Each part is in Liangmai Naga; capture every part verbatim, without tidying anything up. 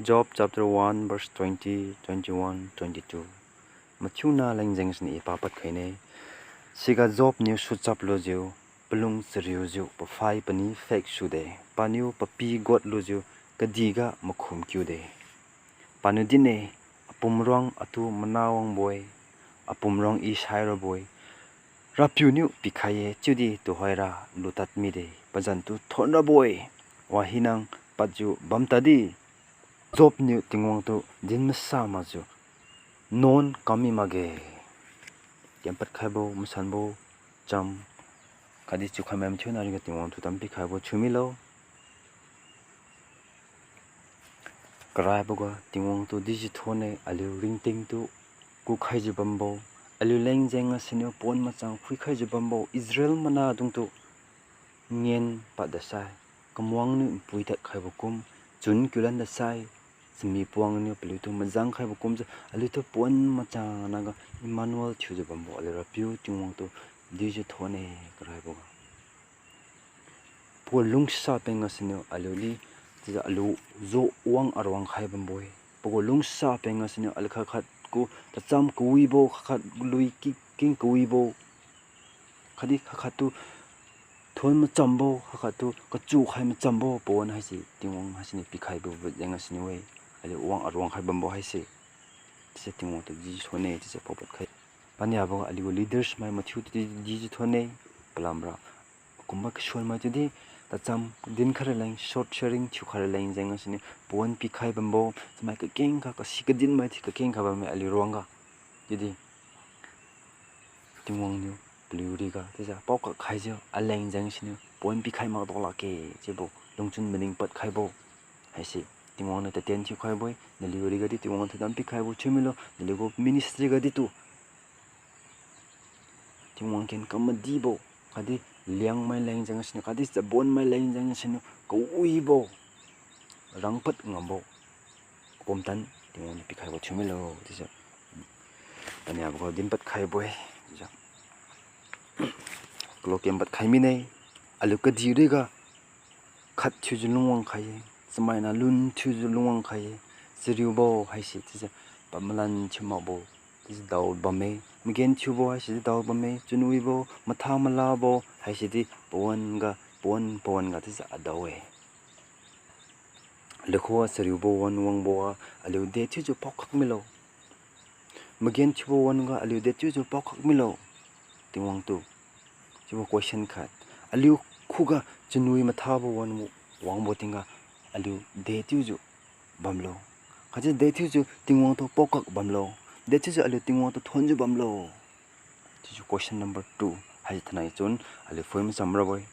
Job chapter one, verse twenty, twenty-one, twenty-two. Mathiuna leng jeng sini i papad khaine. Siga Job niu suchap lujiu, palung chariujiu, paphai pani phek sude. Paniu papi got lujiu, kadihga makhum kiude. Paniu dinne, apum ruang atu mana wangbo-e, apum ruang i sai rabo-e. Rapiu niu pikhai-e, chiudi tuhoira lutad mide, pazan tu thon rabo-e, wa hinang padjiu bam tadi. Job niu Tingwang tu din masa makjiu nuan kam mi makge. Kempad khaibo, masanbo, cham, khatdi chiukhai mai mathiuna riga Tingwang tu tam pikhaibo thiu milo. Karaiboga Tingwang tu dijiu thon-e, aliu ringting tu kukhaijiu bambo, aliu leng jeng gasiniu pawan machang phuikhaijiu bambo, Israel manadung tu ngen pad dasai, kamwang niu npui tad khaibo kum, chun kiulan dasai, chami puang niu paliutu majang khaibo kumjiu, aliutu pawan machang naga Emmanuel thiujiu bambo, aliu Rapiu Tingwang tu dijiu thon-e karaiboga. Pagu lungsa peng gasiniu aliu li, chiujiu aliu jo wang aruang khai bambo-e. Pagu lungsa peng gasiniu aliu khat khat gu tacham kawibo, khat khat lui ki-, king kawibo, khatdi khat khat tu thon machambo, khat khat tu kachu khai machambo, pawan haise Tingwang haisiniu pikhaibo jeng gasiniu-e. Aliu wang aruang khai bambo haise, chiujiu Tingwang tu dijiu thon-e, chiujiu paopad khai. Paniaboga aliu leaders mai mathiu tu di, dijiu thon-e, palamra kumba kasuan mai chiudi, tacham din kharaleng, short sharing thiu kharaleng jeng gasiniu pawan pikhai bambo, chamai kakeng kha, kasi kadin mai thiu kakeng kha bamme aliu ruangga. Chiudi Tingwang niu paliu riga chiujiu paokak khaijiu aleng jeng siniu pawan pikhai makdao lakge, chiubo lungchun maning pad khaibo haise Tingwang niu tatien thiu khaibo-e. Naliu rigadi Tingwang tu dam pikhaibo thiu milo, naliu gu ministry gadi tu Tingwang ken kam madibo, khatdi Liangmai leng jeng siniu, khatdi Chabonmai leng jeng siniu kawibo, rangpad ngambo, pumtan Tingwang niu pikhaibo thiu milo chiujiu paniaboga din pad khaibo-e. Chiujiu kalo kem pad khai mine, aliu kadih riga khat thiujiu lungwang khai-e, chamaina lun thiujiu lungwang khai-e, chariubo haise chiujiu pamalan thiu makbo chiujiu dao bamme, magenthiubo haise di dao bamme, chunwibo, matha malabo haise di pawan ga, pawan pawan ga chiujiu adao-e. Aliu khuga chariubo wan wangbo ga aliu de thiujiu paokak milo. Magenthiubo wan ga aliu de thiujiu paokak milo. Tingwang tu. Chiubo question khat. Aliu khuga chunwi mathabo wan wangbo tingga aliu de thiujiu bamlo. Khatdi de thiujiu Tingwang tu paokak bamlo. De thiujiu aliu Tingwang tu thonjiu bamlo. Chiujiu question number two. Hai thainai chun aliu phui macham rabo-e.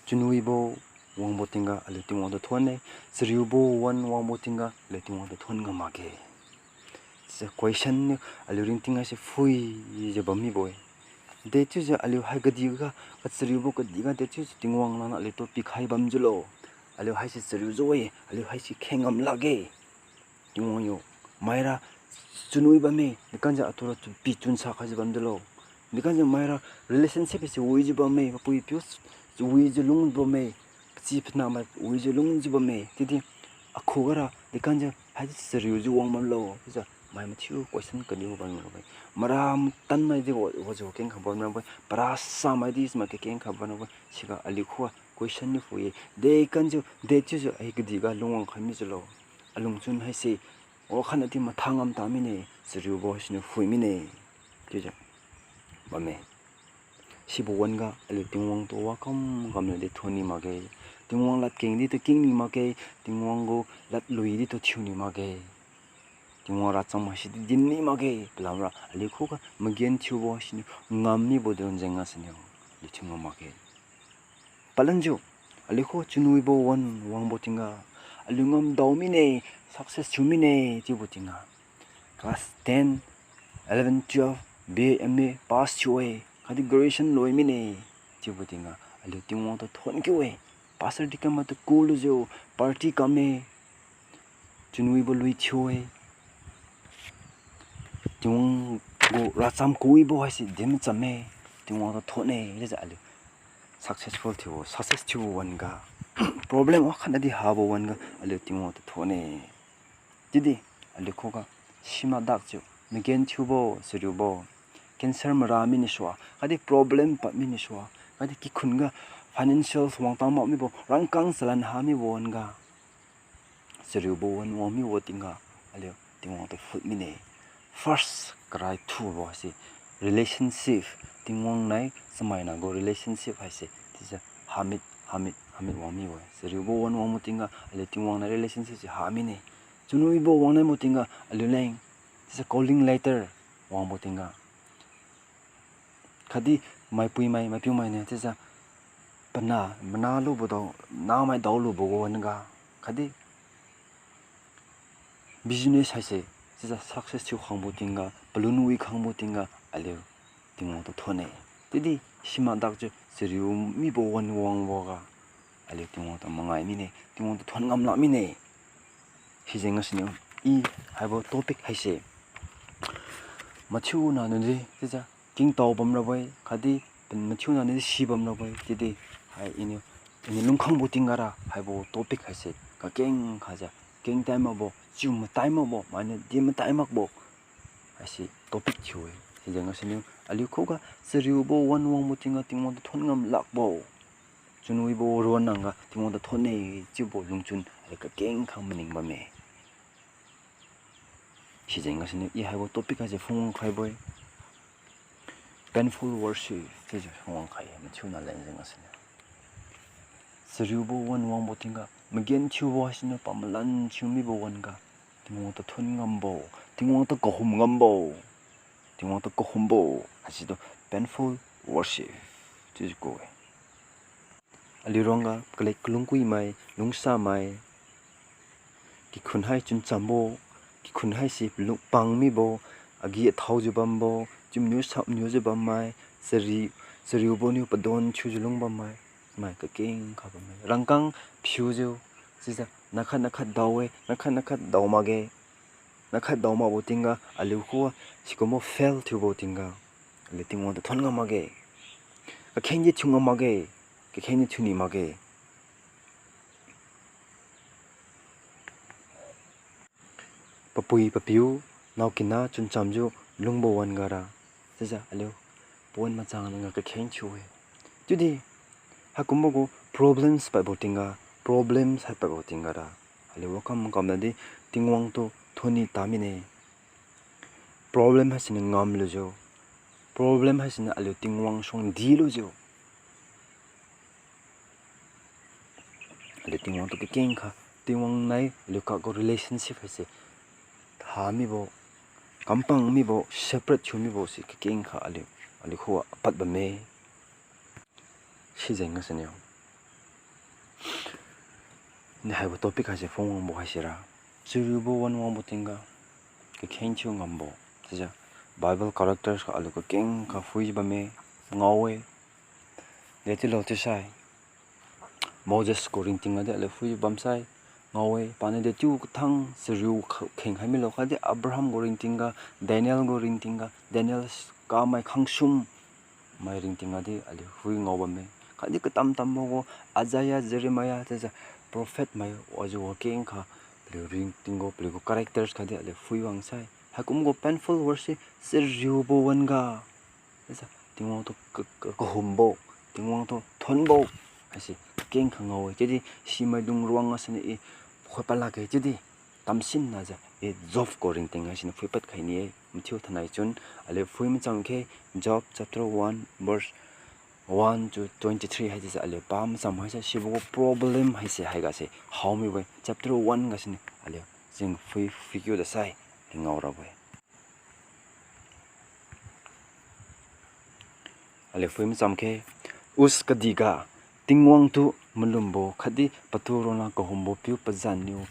Chunwibo wangbo tingga aliu Tingwang tu thon-e. Chariubo wan wangbo tingga aliu Tingwang tu thon ga makge. Chiujiu question niu aliu ringting haise phuijiu bam mibo-e. De chiujiu aliu hai kadihga, kachariubo kadihga de chiujiu Tingwang nangniu aliu tu pikhai bamjiulo. Aliu haise chariujiu-e, aliu haise kheng ngam lakge. Tingwang yo, maira chunwi bamme, dekamjiu atura chu pichun sa khaijiu bamjiulo. Dekamjiu maira relationship se wijiu bamme, papui piu wijiu lung bamme, pachi panahmai wijiu lungjiu bamme, chiudi akhuga ra dekamjiu haidi chariujiu wang bamlo chiujiu mai mathiu question kaniu bamlo-e. Mara matanmai di wa, wajiu kengkha bamrabo-e, parasamai di chamai kakengkha bamrabo-e, siga aliu khuga question niu phui-e, dekamjiu de chiujiu hai kadihga lungwang khai mijiulo. Alungchun haise, wakhatnadi matha ngam ta mine, chariubo siniu phui mine, chiujiu bamme. Sibo wan-ga aliu Tingwang tu wakam kamniu di thon ni makge. Tingwang ladkeng di tu king ni makge. Tingwang gu ladlui di tu thiu ni makge. Tingwang racham haisi di din ni makge. Palamra aliu khuga magenthiubo siniu ngam mibo don jengga siniu aliu thiu ngam makge. Palanjiu, aliu khu chunwibo wan wangbo tingga, aliu ngamdao mine, success thiu mine, chiubo tingga. Class ten, eleven, twelve, B A, M A pass thiu-e, khatdi graduation loi mine, chiubo tingga. Aliu Tingwang tu thon kiu-e, pastor deacon maitu kulujiu, party kamme, chunwibo lui thiu-e. Tingwang gu racham kawibo haise din machamme, Tingwang tu thon-e, chiujiu aliu successful thiubo, success thiubo wan-ga, problem wakhatnadi habo wan-ga, aliu Tingwang tu thon-e. Chiudi aliu khuga simak dakjiu, magenthiubo, chariubo, cancer mara mine sua, khatdi problem pad mine sua, khatdi kikhun ga financial wangtang mak mibo, rangkang chalan ha mibo wan-ga, chariubo wan wang mibo tingga, aliu Tingwang tu phut mine. First karai thubo haise relationship, Tingwang nai chamaina gu relationship haise chiujiu hamit, hamit, hamit wang mibo-e. Chariubo wan wangbo tingga aliu Tingwang nai relationship se ha mine. Chunwibo wang nai bo tingga aliuleng chiujiu calling letter wangbo tingga, khatdi maipuimai maipiumai niu chiujiu pana, mana lubo dao, namai daolubo gu wan-ga, khatdi business haise chiujiu success thiu khangbo tingga, palun wi khangbo tingga, aliu Tingwang tu thon-e. Chiudi simak dakjiu chariu mibo wan wangboga, aliu Tingwang tu mangai mine, Tingwang tu thon ngam lak mine. Sijeng gasuniu, i haibo topic haise mathiuna niudi chiujiu kingtao bamrabo-e, khatdi mathiuna niudi si bamrabo-e, chiudi hai iniu, iniu lungkhangbo tingga ra haibo topic haise kakeng khajiu, keng tai makbo, chiu matai makbo, mainiu di matai makbo haise topic thiu-e. Sijeng gasuniu aliu khuga chariubo wan wangbo tingga Tingwang tu thon ngam lakbo, chunwibo ruan nangga Tingwang tu thon-e chiubo lungchun aliu kakeng kha maning bamme. Sijeng gasuniu i haibo topic haise phungwang khaibo-e, painful worship chiujiu phungwang khai-e, mathiuna leng jeng gasuniu. Chariubo wan wangbo tingga magenthiubo haisiniu pamalan thiu mibo wan-ga, Tingwang tu thon ngambo, Tingwang tu kahum ngambo, Tingwang tu kahumbo haisitu painful worship chiujiu ku-e. Aliu ruangga kalek kalungkuimai, lungsamai, kikhun hai chunchambo, kikhun haise lu- pang mibo, agi athaojiu bambo, chimniu samniujiu bammai, chari- chariubo niu padon thiujiu lung bammai, mai kakeng kha bamme. Rangkang phiujiu, chiujiu nakhat nakhat dao-e, nakhat nakhat dao makge, nakhat dao makbo tingga aliu khuga sikumbo fail thiubo tingga, aliu Tingwang tu thon ngam makge, kakheng di thiu ngam makge, kakheng di thiu ni makge. Papui papiu, naokina chunchamjiu lungbo wan-ga ra, chiujiu aliu pawan machang nangga kakheng thiu-e. Chiudi haikumbo gu problems padbo tingga, problems hai padbo tingga ra, aliu wakam kamnadi Tingwang tu thon ni ta mine. Problem haisiniu ngam lujiu, problem haisiniu aliu Tingwang suang di lujiu, aliu Tingwang tu kakeng kha, Tingwang nai aliu kak gu relationship haise ha mibo, kampang mibo, separate thiu mibo se kakeng kha aliu, aliu khuga apad bamme. Sijeng gasuniu, ni haibo topic haise phungwangbo haisira, chariubo wan wangbo tingga kakheng thiu ngambo, chiujiu Bible characters kha aliu kakeng kha phui bamme, ngao-e. Dechiulo chiusai, Moses gu ringting gadi aliu phui bamsai, ngao-e. Paniu dechiu kathang chariu kha- kheng hai milo khatdi Abraham gu ringting ga, Daniel gu ringting ga, Daniel kamai khangsum mai ringting gadi aliu phui ngao bamme. Khatdi katam tambo gu Isaiah, Jeremiah, chiujiu prophet mai wajiu wakeng kha, paliu ringting gu, paliu gu characters khatdi aliu phui wangsai, haikum gu painful worship, chariubo wan-ga, chiujiu Tingwang tu ka- ka- kahumbo, Tingwang tu thonbo haise kakeng kha ngao-e. Chiudi simaidung ruang gasuniu i phuipad lakge, chiudi tamsin najiu i Job gu ringting haisiniu phuipad khai ni-e. Mathiu thainai chun aliu phui macham khe, Job chapter one verse one to twenty three haise aliu pa macham haise sibo gu problem haise haigase hao mibo-e. Chapter one gasuniu aliu jeng phui phuikiu dasai, i ngao rabo-e. Aliu phui macham khe, Us kadihga Tingwang tu malumbo khatdi patu ronna kahumbo piu pazanniu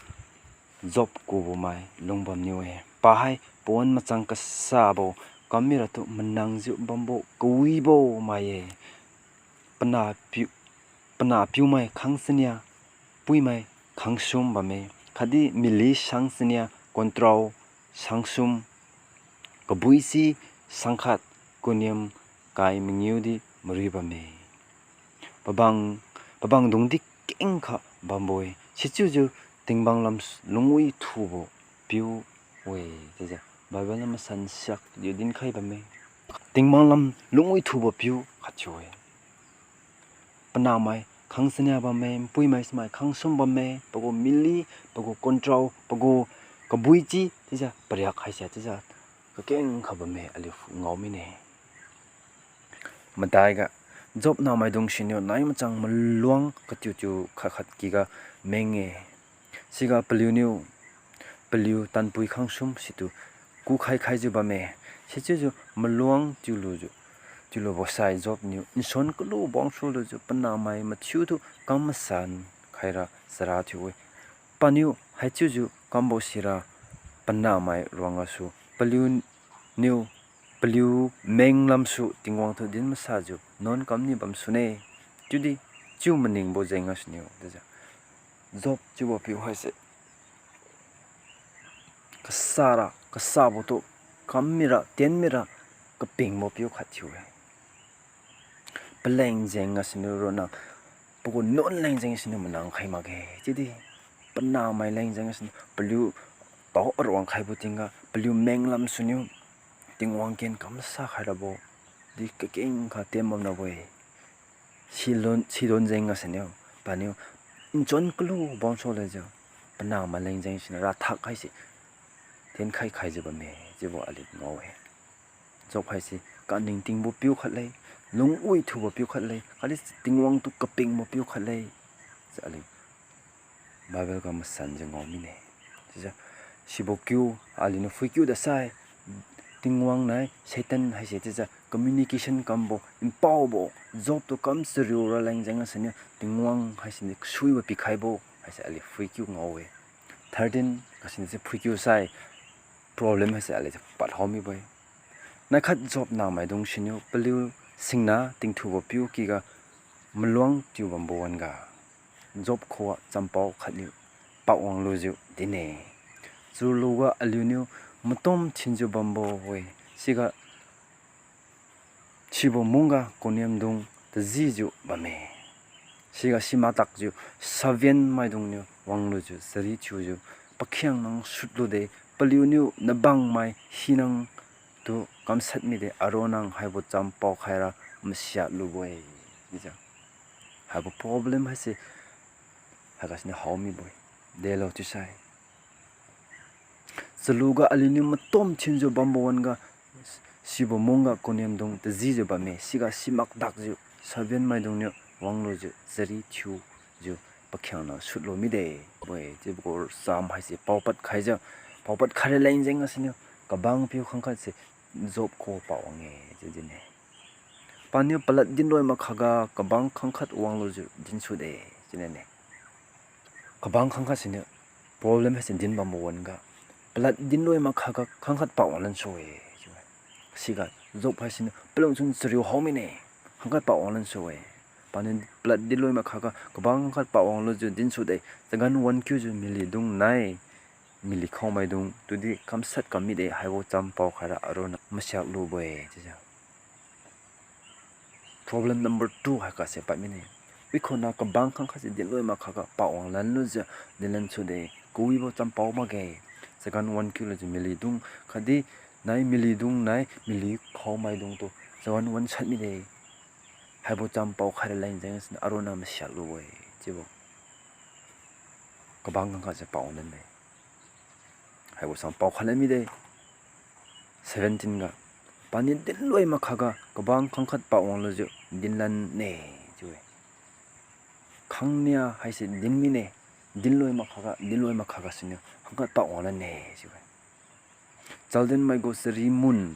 Job kubo mai lungbamniu-e. Pahai pawan machang kasabo kam miratu manangjiu bambo kawibo mai-e. Panahpiu, panahpiumai khangchania puimai khangsum bamme, khatdi mily sangchania kontrao sangsum, kabuisi sangkhat kuniam kai mangiudi marui bamme. Pabang, pabangdungdi kengkha bambo-e, sichiujiu tingbang lam lungwi thubo piu-e, chiujiu Bible niu masan siak chiu dinkhai bamme. Tingwang lam lungwi thubo piu khat thiu-e. Panahmai khangchania bamme, npuimai samai khangsum bamme, pagu mily, pagu control, pagu kabuichi chiujiu pariak haise chiujiu kakeng kha bamme aliu ngao mine. Madaiga Job nahmaidung siniu nai machang maluang katiu-tiu khat-khat kyga meng-e. Siga paliuniu paliu tanpui khangsum situ kukhai khaijiu bamme. Sichiujiu maluang tiulujiu, tiulubo sai Job niu nsuan kalu bangsu lujiu panahmai mathiutu kam masan khaira chara thiu-e. Paniu haichiujiu kambo sira panahmai ruang gasu paliuniu paliu meng lamsu Tingwang tu din masajiu nuan kamni bamsune. Chiudi chiu maningbo jeng gasuniu chiujiu Job chiubo piu haise kasara kasabo tu kam mira tien mira kapingbo piu khat thiu-e. Paleng jeng gasuniu ronna pagu nuan leng jeng siniu manang khai makge. Chiudi panahmai leng jeng siniu paliu tao aruang khaibo tingga paliu meng lamsuniu Tingwang ken kamsa khai rabo di kakeng kha tien bam rabo-e. Silon, sidon jeng gasuniu paniu nchun kalu bangsu lejiu panahmai leng jeng siniu rathak haise tienkhai khaijiu bamme chiubo aliu ngao-e. Job haise kaningtingbo piu khat le, lungwi thubo piu khat le, khatdi Tingwang tu kapingbo piu khat le, chiujiu aliu Bible ga masanjiu ngao mine. Chiujiu sibo kiu aliuniu phuikiu dasai, Tingwang nai Satan haise chiujiu communication kambo, npaobo, Job tu kam chariu raleng jeng gasuniu Tingwang haisiniu kasuibo pikhaibo haise aliu phuikiu ngao-e. Thirteen gasuniu chiu phuikiu sai, problem haise aliu pad hao mibo-e. Naikhat Job nahmaidung siniu paliu singna tingthubo piu kyga maluang tiu bambo wan-ga, Job khuga champao khatniu pawang lujiu din-e. Chaluga aliuniu matom thinjiu bambo-e, siga sibo mungga koniamdung tajijiu bamme. Siga simakdakjiu saven maidungniu wanglujiu chari thiujiu pakhiangna sutlude, paliuniu nabangmai hinatu kamshat mide, aronna haibo champao khaira masiak lubo-e. Chiujiu haibo problem haise haiga siniu hao mibo-e. Delo chiusai, chaluga aliuniu matom thinjiu bambo wan-ga, sibo mungga koniamdung tajijiu bamme, siga simakdakjiu saven maidungniu wanglujiu chari thiujiu pakhiangna sutlu mide. Bo-e, chiubo gu cham haise paopad khaijiu, paopad khai raleng jeng gasiniu kabang piu khangkhat se Job khuga pawang-e chiu din-e. Paniu palad dinloi makhaga kabang khangkhat wanglujiu dinsude chiu din-e. Kabang khangkhat siniu problem haise din bambo wan-ga, palad dinloi makhaga khangkhat pawang lansu-e chiu-e. Siga Job haisiniu palungchun chariu hao mine, khangkhat pawang lansu-e. Paniu palad dinloi makhaga kabang khangkhat pawang lujiu dinsude, chagan wan kiujiu milydung nai, mily khaomaidung tudi kamshat kam mide, haibo champao khaira aronna masiak lubo-e chiujiu problem number two haigase pad mine. Wikhona kabang khangkhat se dinloi makhaga pawang lanlujiu dinlansude, kawibo champao makge. Chagan wan kiulujiu milydung khatdi nai, milydung nai, mily khaomaidungtu chagan wan sat mide, haibo champao khai raleng jeng gasiniu aronna masiak lubo-e chiubo kabang khangkhat se pawang lanme. Haibo champao khai lan mide. Seventeen ga, paniu dinloi makhaga kabang khangkhat pawang lujiu dinlanne chiu-e. Khangnia haise din mine, dinloi makhaga, dinloi makhaga siniu khangkhat pawang lanne chiu-e. Chaldinmai gu chari mun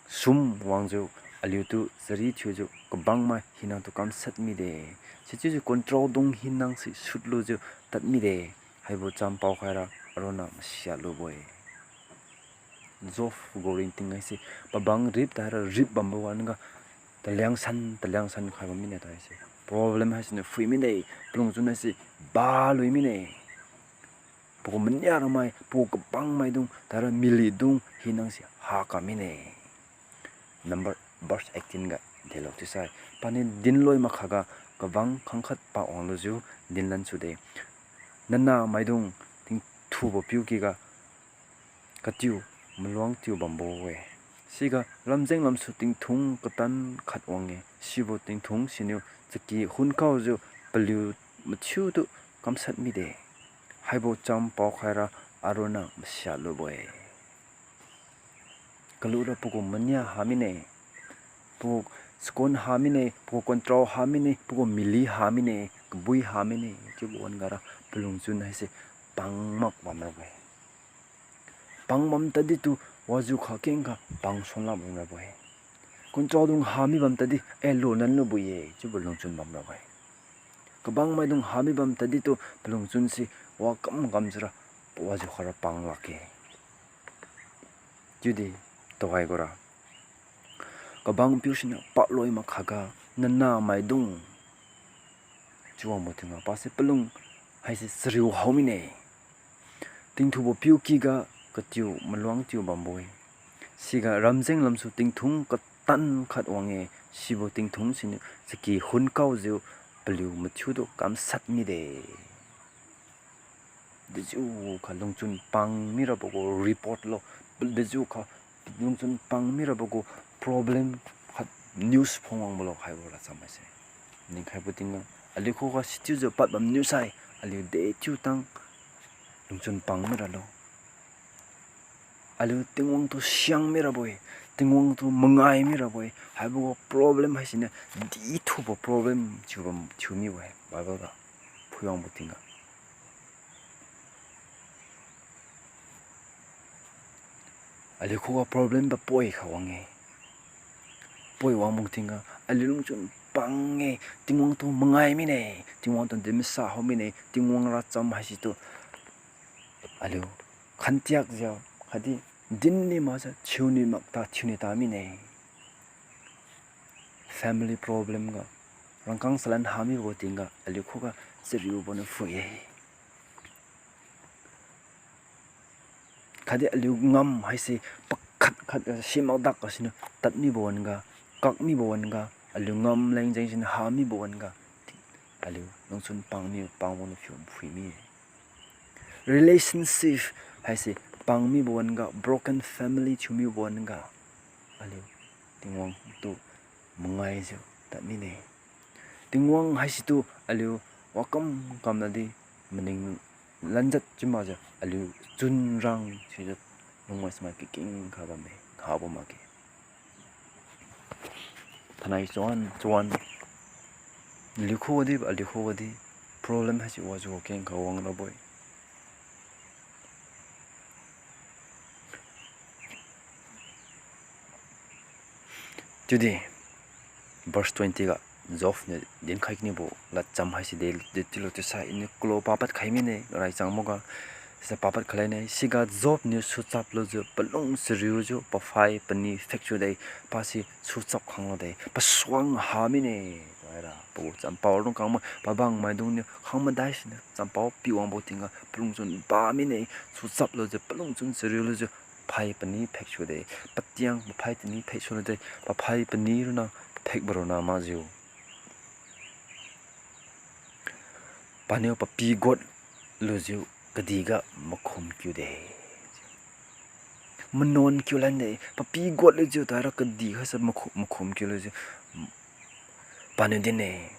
sum wangjiu, aliutu chari thiujiu kabangmai hinatu kamshat mide. Sichiujiu control dung hinase sutlujiu tad mide. Haibo champao khaira aronna masiak lubo-e. Job gu ringting haise pabang rip taira rip bambo wan-ga, taliang san taliang san khai bam mine taise. Problem haisiniu phui mide, palungchun haise balui mine. Pagu mania ramai, pagu kabang maidung, taira milydung hinase haka mine. Number, verse eighteen ga delo chiusai, paniu dinloi makhaga kabang khangkhat pawang lujiu dinlansude. Nanah maidung tingthubo piu kyga katiu maluang tiu bambo-e. Siga lamjeng lamsu tingthung katan khat wang-e. Sibo tingthung siniu chaky khunkaojiu paliu mathiutu kamshat mide. Haibo cham paokhaira aronna masialubo-e. Kalura pagu mania ha mine, pagu chakon ha mine, pagu contrao ha mine, pagu mily ha mine, kabui ha mine chiubo wan-ga ra palungchun haise pangmak bamrabo-e. Pangbam tadi tu wajiukha kengkha pangsuan la bamrabo-e. Contraodung ha mi bam tadi, eh, lu nanlubo-e chiubo lungchun bamrabo-e. Kabangmaidung ha mi bam tadi tu palungchun si wakam kam sira wajiukha ra pang lakge. Chiudi tuhoi gu ra, kabang piu siniu paloi makhaga nanah maidung chiu wangbo tingga pase palung haise chariu hao mine. Tingthubo piu kyga katiu maluang tiu bambo-e. Siga ramjeng lamsu tingthung katan khat wang-e, sibo tingthung siniu chaky khunkaojiu paliu mathiutu kamshat mide. Dejiukha lungchun pang mirabo gu report lo, dejiukha lungchun pang mirabo gu problem khat news phungwangbo lo haibo ra cham haise. Ningkhaibo tingga, aliu khuga sichiujiu pad bam news hai, aliu dechiu tang lungchun pang miralo. Aliu Tingwang tu siang mirabo-e, Tingwang tu mangai mirabo-e, haibo gu problem haisiniu dithubo problem chiu bam thiu mibo-e, Bible ga phuiwangbo tingga. Aliu khuga problem papoi kha wang-e. Poi wangbo tingga aliu lungchun pang-e, Tingwang tu mangai mine, Tingwang tu dinmasa hao mine, Tingwang racham haisitu aliu khantiak jiu khatdi dinni makjiu thiuni makta thiuni ta mine. Family problem ga, rangkang salan ha mibo tingga aliu khuga chariubo niu phui-e. Khatdi aliu ngam haise pakhat khat ga simak dak gasiniu tad mibo wan-ga, kak mibo wan-ga, aliu ngam leng jeng siniu ha mibo wan-ga, aliu lungchun pang mi pangbo niu phiu phui mi-e. Relationship haise pang mibo wan-ga, broken family thiu mibo wan-ga, aliu Tingwang tu mangaijiu tad mine. Tingwang haisitu aliu wakam kamnadi maning lanjat chiu makjiu aliu chunrang sijiu lungmai samai kakeng kha bamme, habo makge. Thainai chuan chuan, aliu khuga di, aliu khuga di problem haise wajiu keng kha wang rabo-e. Chiudi verse twenty ga Job niu dinkhai kanibo ladcham haise de, de chiulo chiusai iniu kulo papad khai mine, raichang moga, sise papad khalai ne. Siga Job niu suchap lujiu palung chariujiu paphai pani pheksu de, pasi suchap khanglo de, pasuang ha mine. Tuhoira pagu champao rung kangmai pabang maidung niu khang madai siniu champao piwangbo tingga palungchun ba mine, suchap lujiu palungchun chariu lujiu phai pani pheksu de, patiang paphai tani pheksu lu de, paphai pani runa phekbo runa makjiu paniu papi got lujiu kadihga makhum kiu de. Manuan kiu lande, papi got lujiu tuhoira kadihga se makhu-, makhum kiu lujiu. Paniu din-e,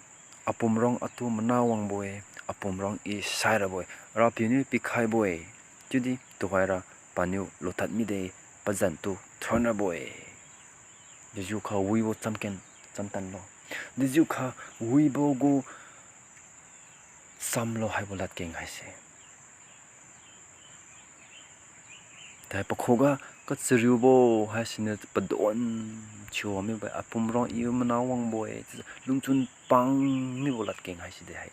apumrang atu mana wangbo-e, apumrang I sairabo-e, Rapiu niu pikhaibo-e. Chiudi tuhoira paniu lutad mide, pazan tu thonrabo-e. Dejiukha wibo chamken chamtanlo. Dejiukha wibo gu chamlo haibo ladkeng haise. Thai pakhuga kachariubo haisiniu padon thiu mibo-e, apumrang I mana wangbo-e, lungchun pang mibo ladkeng haisi de hai.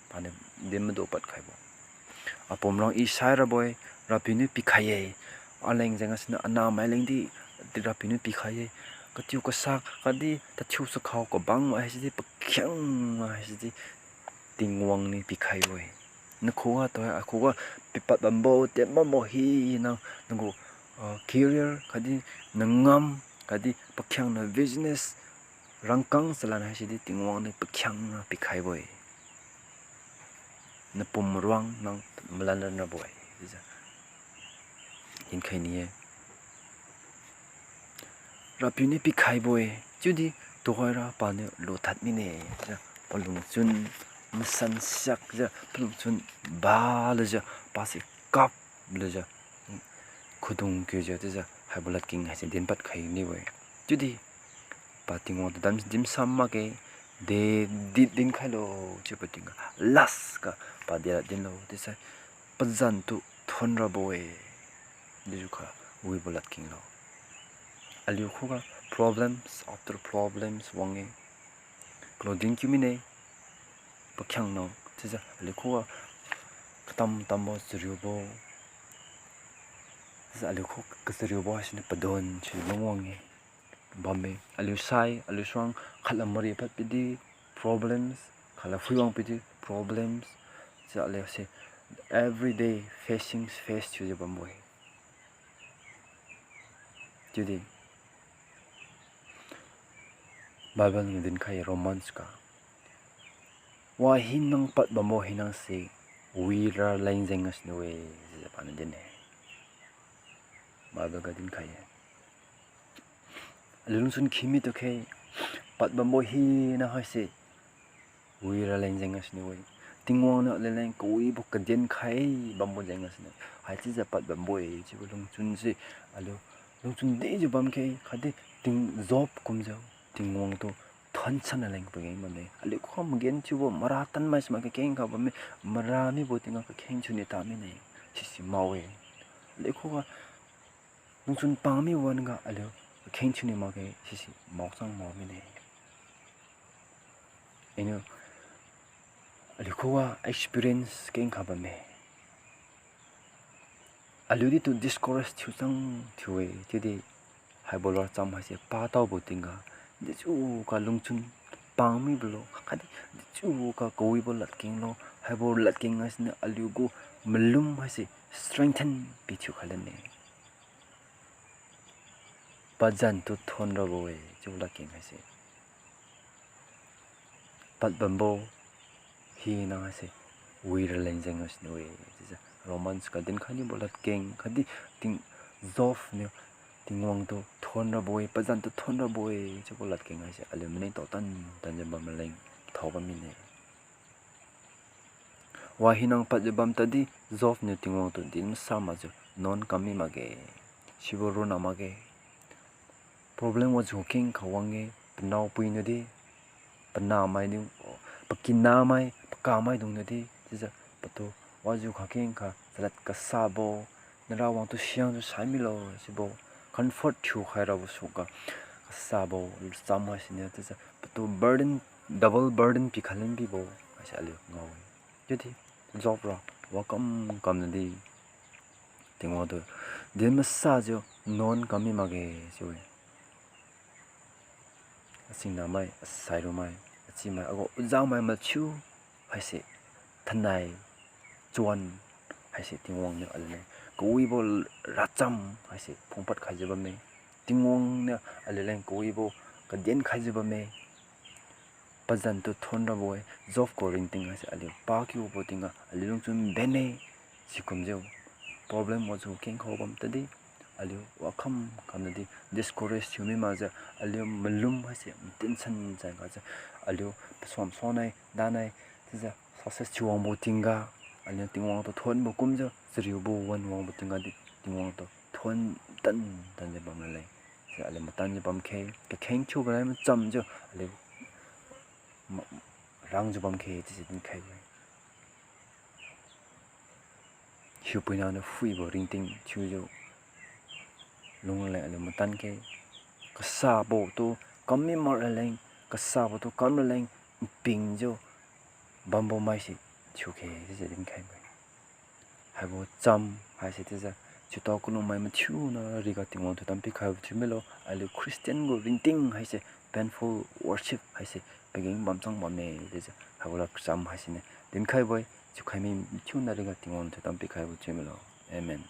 Paniu din madu padkhaibo. Apumrang I sairabo-e, Rapiu niu pikhai-e. Aleng jeng gasiniu anahmai lengdi, Rapiu niu pikhai-e. Katiu kasak khatdi tathiu sakhao kabang haisidi pakhiangna haisidi Tingwang niu pikhaibo-e. Nakhuga tuhoira akhuga pipad bambo, ten bambo hina, nagu, ah, career khatdi nangam khatdi pakhiangna business rangkang salan haisidi Tingwang niu pakhiangna pikhaibo-e. Napum ruang nang malan lanrabo-e chiujiu. dinkhai ni-e. Rapiu niu pikhaibo-e, chiudi tuhoira paniu luthad mine, chiujiu palungchun masan siakjiu, palungchun balujiu, pase kaplujiu, khudung kiujiu chiujiu haibo ladkeng haise dinpad khai nibo-e. Chiudi pa Tingwang tu dam dimsam makge, de di dinkhailo chiubo tingga, last ga pa delad dinlo chiusai, pazan tu thonrabo-e. Dijiukha wibo ladkenglo. Aliu khuga problems after problems wang-e. Kalo din kiu mine, pakhiangna chiujiu aliu khuga katam tambo chariubo, chiujiu aliu khu kachariubo haisiniu padon si lungwang-e. Bamme, aliu sai, aliu suang khatla mari pad pidi problems, khatla phuiwang pidi problems, chiujiu aliu se everyday facing face thiujiu bambo-e. Chiudi Bible niu dinkhai Romans ga, wa hinang pad bambo hinase wira leng jeng gasuniu-e, chiujiu paniu din-e. Bible ga dinkhai-e. Aliu lungchun khimi tukhe, pad bambo hina haise wira leng jeng gasuniu-e. Tingwang niu aliuleng kawibo kadenkhai bambo jeng gasuniu, haichiujiu pad bambo-e chiubo lungchun se aliu lungchun dijiu bamkhe, khatdi Ting Job kumjiu Tingwang tu thonsan raleng pageng bamme. Aliu khuga magenthiubo mara tanmai si mai kakheng kha bamme, mara mibo tingga kakheng thiuni ta mine, sisi mao-e. Aliu khuga lungchun pangmi wan-ga aliu kakheng thiuni makge, sisi maochang mao mine. Iniu aliu khuga experience kengkha bamme. Aliudi tu discourage thiuchang thiu-e, chiudi haibo lorcham haise pataobo tingga, dechiuga lungchun pangmibo lo, khatdi dechiuga kawibo ladkeng lo, haibo ladkeng haisiniu aliugu malum haise strengthen pithiu khai lane. Pazan tu thonrabo-e chiubo ladkeng haise, pad bambo hina haise wira leng jeng gasuniu-e chiujiu Romans ga dinkhai nibo ladkeng khatdi Ting Job niu Tingwang tu thonrabo-e, pazan tu thonrabo-e chiubo ladkeng haise aliu maningtao tan tanjiu bam raleng thao bam mine. Wa hinang padjiu bam tadi Job niu Tingwang tu din masa makjiu nuan kam mi makge, sibo ronna makge. Problem wajiu kengkha wang-e, panaopui niudi, panahmaidung, pakinamai pakamaidung niudi chiujiu patu wajiu kha kengkha chalad kasabo, nara wang tu siang tu sai milo sibo, comfort thiukhai rabo suga kasabo cham haisiniu chiujiu patu burden, double burden pikhai lan bibo haise aliu ngao-e. Chiudi Job ra wakam kamnadi Tingwang tu din masajiu nuan kam mi makge chiu-e. Asingnamai, asairumai, achimai, agu ujangmai mathiu haise, thainai, chuan haise Tingwang niu aliuleng kawibo racham haise phungpad khaijiu bamme. Tingwang niu aliuleng kawibo kaden khaijiu bamme. Pazan tu thonrabo-e, Job gu ringting haise aliu pakiubo tingga aliu lungchun benne. Sikumjiu problem wajiu kengkha bam tadi aliu wakam kamnadi discourage thiu mi makjiu aliu malum haise matinsan jenggajiu aliu pasuan suannai danai chiujiu success thiu wangbo tingga aliu Tingwang tu thonbo kumjiu chariubo wan wangbo tingga di Tingwang tu thon tan tanjiu bam raleng, si aliu matanjiu bamkhe, kakheng thiubo nai machamjiu aliu ma- rangjiu bamkhe chiusi dinkhai-e. Hiupuina niu phuibo ringting thiujiu lung raleng aliu matankhe, kasabo tu kam mi mak raleng, kasabo tu kam raleng npingjiu bambo maise thiukhe chiujiu dinkhai-e. Haibo cham haise chiujiu chiutao kalungmai mathiuna riga Tingwang tu tam pikhaibo thiu milo, aliu Christian gu ringting haise painful worship haise pageng bamchang bamme chiujiu haibo lacham haisiniu dinkhaibo-e, chiukhai mi mathiuna riga Tingwang tu tam pikhaibo thiu milo. Amen.